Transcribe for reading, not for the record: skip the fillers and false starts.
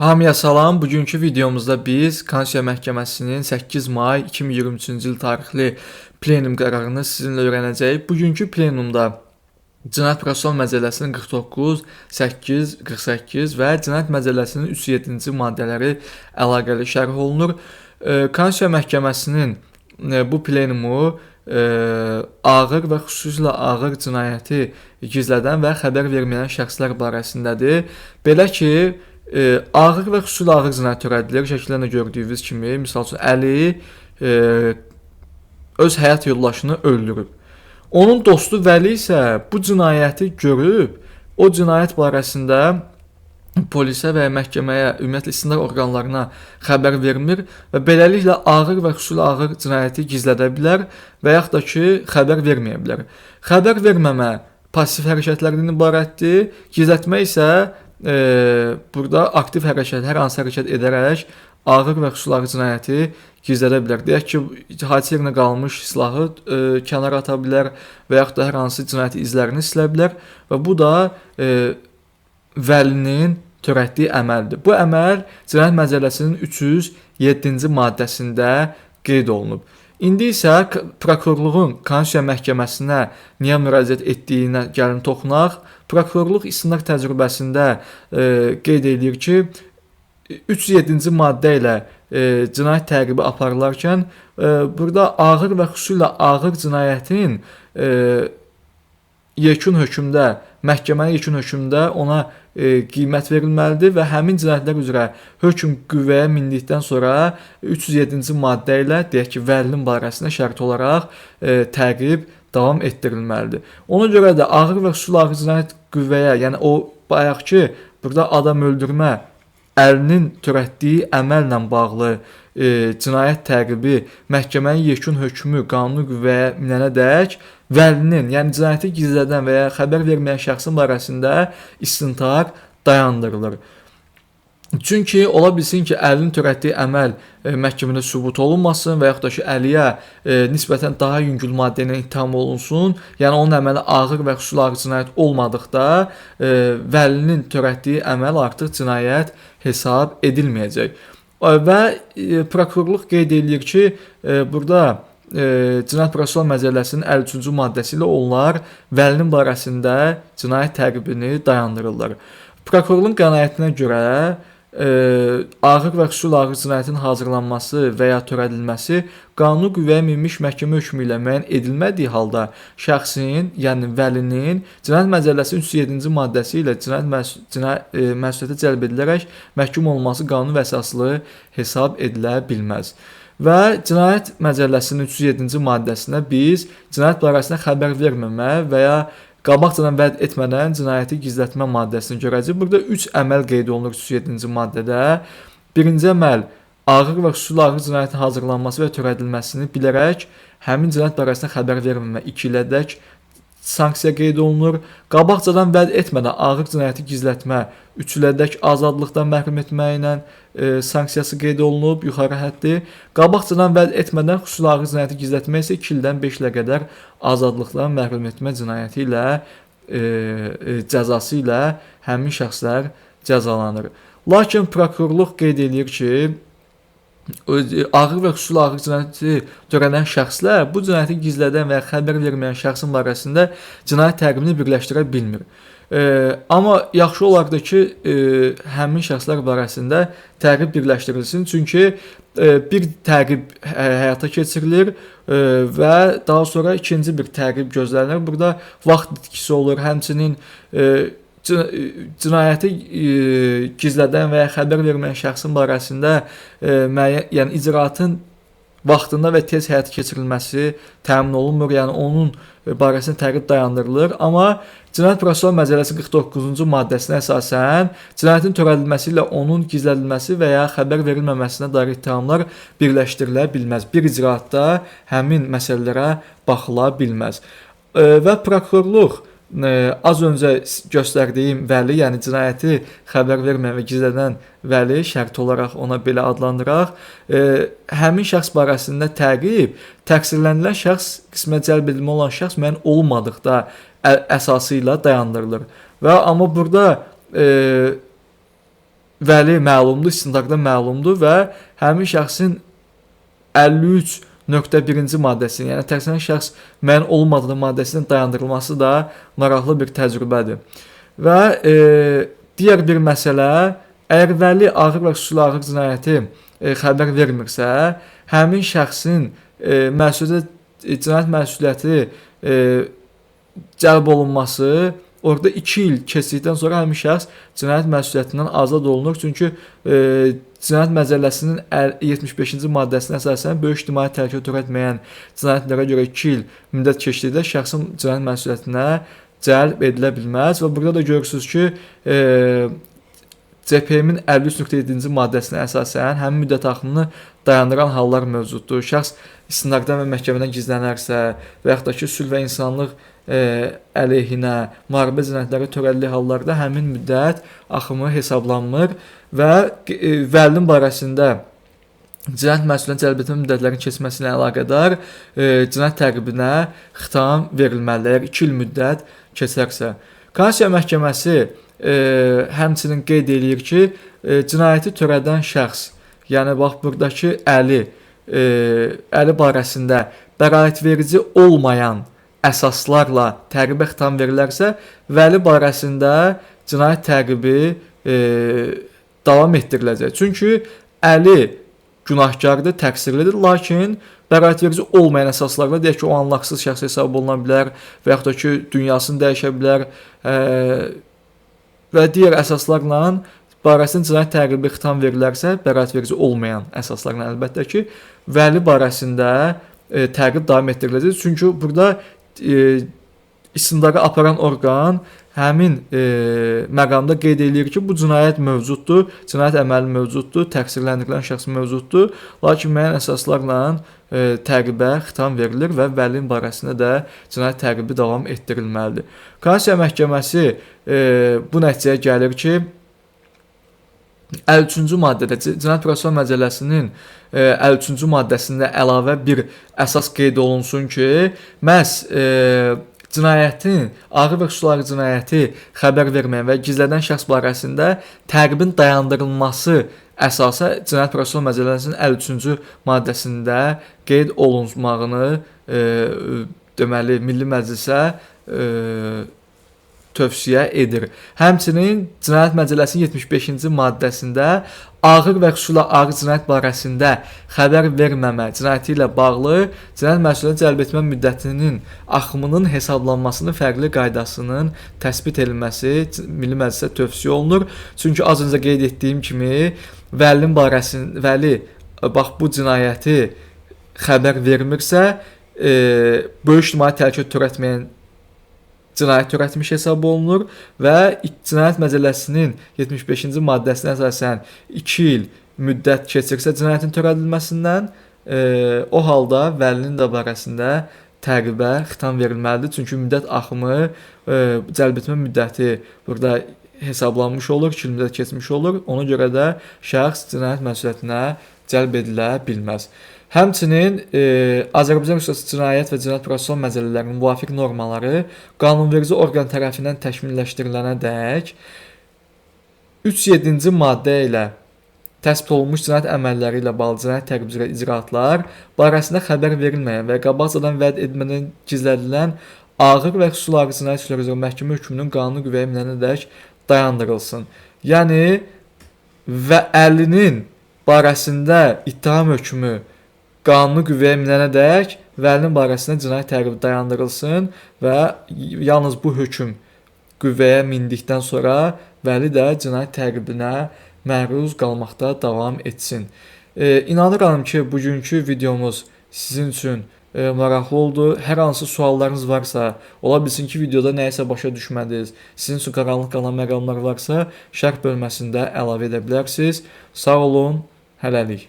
Hamıya salam. Bugünkü videomuzda biz Konstitusiya Məhkəməsinin 8 may 2023-cü il tarixli plenum qərarını sizinlə öyrənəcəyik. Bugünkü plenumda Cinayət Prosessual Məcəlləsinin 49, 8, 48 və Cinayət Məcəlləsinin 307-ci maddələri əlaqəli şərh olunur. Konstitusiya Məhkəməsinin bu plenumu ağır və xüsusilə ağır cinayəti gizlədən və xəbər verməyən şəxslər barəsindədir. Belə ki, ağır və xüsusilə ağır cinayət törədilir. Şəkildə də gördüyünüz kimi, misal üçün Əli öz həyat yoldaşını öldürüb. Onun dostu Vəli isə bu cinayəti görüb, o cinayət barəsində polisə və ya məhkəməyə, ümumiyyətlə istintaq orqanlarına xəbər vermir və beləliklə ağır və xüsusilə ağır cinayəti gizlədə bilər və yaxud da ki, xəbər verməyə bilər. Xəbər verməmə pasiv hərəkətlərdən ibarətdir, gizlətmə isə burada aktiv hərəkət, hər hansı hərəkət edərək ağır və xüsusilə ağır cinayəti gizlədə bilər. Deyək ki, hadisə yerinə qalmış silahı kənara ata bilər və yaxud da hər hansı cinayət izlərini silə bilər və bu da vəlinin törətdiyi əməldir. Bu əməl Cinayət Məcəlləsinin 307-ci maddəsində qeyd olunub. İndi isə prokurorluğun Konstitusiya Məhkəməsinə niyə müraciət etdiyinə gəlin toxunaq. Prokurorluq istintaq təcrübəsində qeyd edir ki, 307-ci maddə ilə cinayət təqibi aparılarkən burada ağır və xüsusilə ağır cinayətin yekun hökmdə, məhkəmənin yekun hökmdə ona qiymət verilməlidir və həmin cinayətlər üzrə hökm qüvvəyə mindikdən sonra 307-ci maddə ilə, deyək ki, vəlinin barəsində şərt olaraq təqib davam etdirilməlidir. Ona görə də ağır və xüsusilə ağır cinayət qüvvəyə, yəni o bayaq ki, burada adam öldürmə əlinin törətdiyi əməllə bağlı cinayət təqibi məhkəmənin yekun hökmü qanuni qüvvəyə minənədək vəlinin, yəni cinayəti gizlədən və ya xəbər verməyən şəxsin barəsində istintaq dayandırılır. Çünki ola bilsin ki, əlinin törətdiyi əməl məhkəmədə sübut olunmasın və yaxud da ki, əliyə nisbətən daha yüngül maddə ilə ittiham olunsun. Yəni onun əməli ağır və xüsusilə ağır cinayət olmadıqda vəlinin törətdiyi əməl artıq cinayət hesab edilməyəcək. Və prokurorluq qeyd eləyir ki, burada Cinayət Prosessual Məcəlləsinin 53-cü maddəsi ilə onlar vəlinin barəsində cinayət təqibini dayandırırlar. Prokurorluğun qənaətinə görə ağır və xüsusilə ağır cinayətin hazırlanması və ya törədilməsi qanuni qüvvəyə minmiş məhkəmə hökmü ilə müəyyən edilmədiyi halda şəxsin, yəni vəlinin Cinayət Məcəlləsinin 307-ci maddəsi ilə cinayət məsuliyyətə cəlb edilərək məhkum olunması qanuni və əsaslı hesab edilə bilməz. Və Cinayət Məcəlləsinin 307-ci maddəsinə biz cinayət barəsində xəbər verməmə və ya qabaqcadan vəd etmədən cinayəti gizlətmə maddəsini görəcəyik. Burada 3 əməl qeyd olunur 307-ci maddədə. Birinci əməl ağır və xüsusilə ağır cinayətin hazırlanması və törədilməsini bilərək həmin cinayət barəsində xəbər verməmə 2 ilədək sanksiya qeyd olunur. Qabaqcadan vəd etmədən ağır cinayəti gizlətmə 3 ilədək azadlıqdan məhrum etməklə sanksiyası qeyd olunub, yuxarı həddi. Qabaqcadan vəd etmədən xüsusilə ağır cinayəti gizlətmə isə 2 ildən 5 ilə qədər azadlıqdan məhrum etmə cinayəti ilə cəzası ilə həmin şəxslər cəzalanır. Lakin prokurorluq qeyd eləyir ki, ağır və xüsusilə ağır cinayəti törədən şəxslər bu cinayəti gizlədən və ya xəbər verməyən şəxsin barəsində cinayət təqibini birləşdirə bilmir. Amma yaxşı olardı ki, həmin şəxslər barəsində təqib birləşdirilsin. Çünki bir təqib həyata keçirilir və daha sonra ikinci bir təqib gözlənilir. Burada vaxt itkisi olur, həmçinin cinayəti gizlədən və ya xəbər verməyən şəxsin barəsində müəyyən, yəni icraatın vaxtında və tez həyata keçirilməsi təmin olunmur, yəni onun barəsində təqib dayandırılır. Amma Cinayət Prosessual Məcəlləsinin 49-cu maddəsinə əsasən cinayətin törədilməsi ilə onun gizlədilməsi və ya xəbər verilməməsinə dair ittihamlar birləşdirilə bilməz. Bir icraatda həmin məsələlərə baxıla bilməz. Və prokurorluq az öncə göstərdiyim vəli, yəni cinayəti xəbər verməyən və gizlədən vəli, şərt olaraq ona belə adlandıraq, həmin şəxs barəsində təqib, təqsirləndirilən şəxs qismə cəlb edilmə olan şəxs müəyyən olmadıqda əsası ilə dayandırılır. Və amma burada Vəli məlumdur, istintaqda məlumdur və həmin şəxsin 53.1-ci maddəsinin, yəni təqsirlənən şəxs müəyyən olunmadığı maddəsinin dayandırılması da maraqlı bir təcrübədir. Və digər bir məsələ, əgər vəli ağır və xüsusilə ağır cinayəti xəbər vermirsə, həmin şəxsin cinayət məsuliyyəti cəlb olunması orada 2 il keçdikdən sonra həmin şəxs cinayət məsuliyyətindən azad olunur. Çünki Cinayət Məcəlləsinin 75-ci maddəsinə əsasən böyük ictimai təhlükə törətməyən cinayətlərə görə 2 il müddət keçdikdə şəxsin cinayət məsuliyyətinə cəlb edilə bilməz. Və burada da görürsünüz ki, CPM-in 53.7-ci maddəsinə əsasən həmin müddət axımını dayandıran hallar mövcuddur. Şəxs istintaqdan və məhkəmədən gizlənərsə və yaxud da ki, sülh və insanlıq əleyhinə müharibə cinayətləri törətdiyi hallarda həmin müddət axımı hesablanmır və vəlinin barəsində cinayət məsuliyyətinə cəlb etmə müddətlərinin keçməsi ilə əlaqədar cinayət təqibinə xitam verilməlidir, əgər 2 il müddət keçərsə. Konstitusiya Məhkəməsi həmçinin qeyd eləyir ki, cinayəti törədən şəxs, yəni bax buradakı əli barəsində bəraət verici olmayan əsaslarla təqibə xitam verilərsə, vəli barəsində cinayət təqibi davam etdiriləcək. Çünki əli günahkardır, təqsirlidir, lakin bəraət verici olmayan əsaslarla, deyək ki, o anlaqsız şəxs hesab oluna bilər və yaxud da ki, dünyasını dəyişə bilər və digər əsaslarla barəsində cinayət təqibi xitam verilərsə, bəraət verici olmayan əsaslarla əlbəttə ki, vəli barəsində təqib davam etdiriləcək. Çünki burada istintaqa aparan orqan həmin məqamda qeyd eləyir ki, bu cinayət mövcuddur, cinayət əməli mövcuddur, təqsirləndirilən şəxs mövcuddur, lakin müəyyən əsaslarla təqibə xitam verilir və vəlinin barəsində də cinayət təqibi davam etdirilməlidir. Konstitusiya Məhkəməsi bu nəticəyə gəlir ki, 53-cü maddədə Cinayət Prosessual Məcəlləsinin 53-cü maddəsində əlavə bir əsas qeyd olunsun ki, məhz cinayətin, ağır və xüsusi ağır cinayəti xəbər verməyən və gizlədən şəxs barəsində təqibin dayandırılması əsası Cinayət Prosessual Məcəlləsinin 53-cü maddəsində qeyd olunmağını deməli Milli Məclisə tövsiyə edir. Həmçinin Cinayət Məcəlləsinin 75-ci maddəsində ağır və xüsusilə ağır cinayət barəsində xəbər verməmə cinayəti ilə bağlı cinayət məsuliyyətinə cəlb etmə müddətinin axımının hesablanmasının fərqli qaydasının təsbit edilməsi Milli Məclisə tövsiyə olunur. Çünki az öncə qeyd etdiyim kimi vəlinin barəsində vəli bax bu cinayəti xəbər vermirsə, böyük ictimai təhlükə törətməyən cinayət törətmiş hesab olunur və Cinayət Məcəlləsinin 75-ci maddəsinə əsasən 2 il müddət keçirsə cinayətin törədilməsindən, o halda vəlinin də barəsində təqibə xitam verilməlidir. Çünki müddət axımı, cəlb etmə müddəti burada hesablanmış olur, 2 il müddət keçmiş olur. Ona görə də şəxs cinayət məsuliyyətinə cəlb edilə bilməz. Həmçinin Azərbaycan Respublikası Cinayət və Cinayət Prosessual Məcəllələrinin müvafiq normaları qanunverici orqan tərəfindən təkmilləşdirilənə dək 3.7-ci maddə ilə təsbit olunmuş cinayət əməlləri ilə bağlı cinayət təqibi üzrə icraatlar barəsində xəbər verilməyən və qabaqcadan vəd edilmədən gizlədilən ağır və xüsusi ağır cinayət işləri üzrə məhkəmə hökmünün qanuni qüvvəyə minənədək dayandırılsın. Yəni və əlinin barəsində ittiham hökmü qanuni qüvvəyə minənədək vəlinin barəsində cinayət təqibi dayandırılsın və yalnız bu hökm qüvvəyə mindikdən sonra vəli də cinayət təqibinə məruz qalmaqda davam etsin. İnanıram ki, bugünkü videomuz sizin üçün maraqlı oldu. Hər hansı suallarınız varsa, ola bilsin ki, videoda nəyisə başa düşmədiniz, sizin üçün qaranlıq qalan məqamlar varsa, şərh bölməsində əlavə edə bilərsiniz. Sağ olun, hələlik.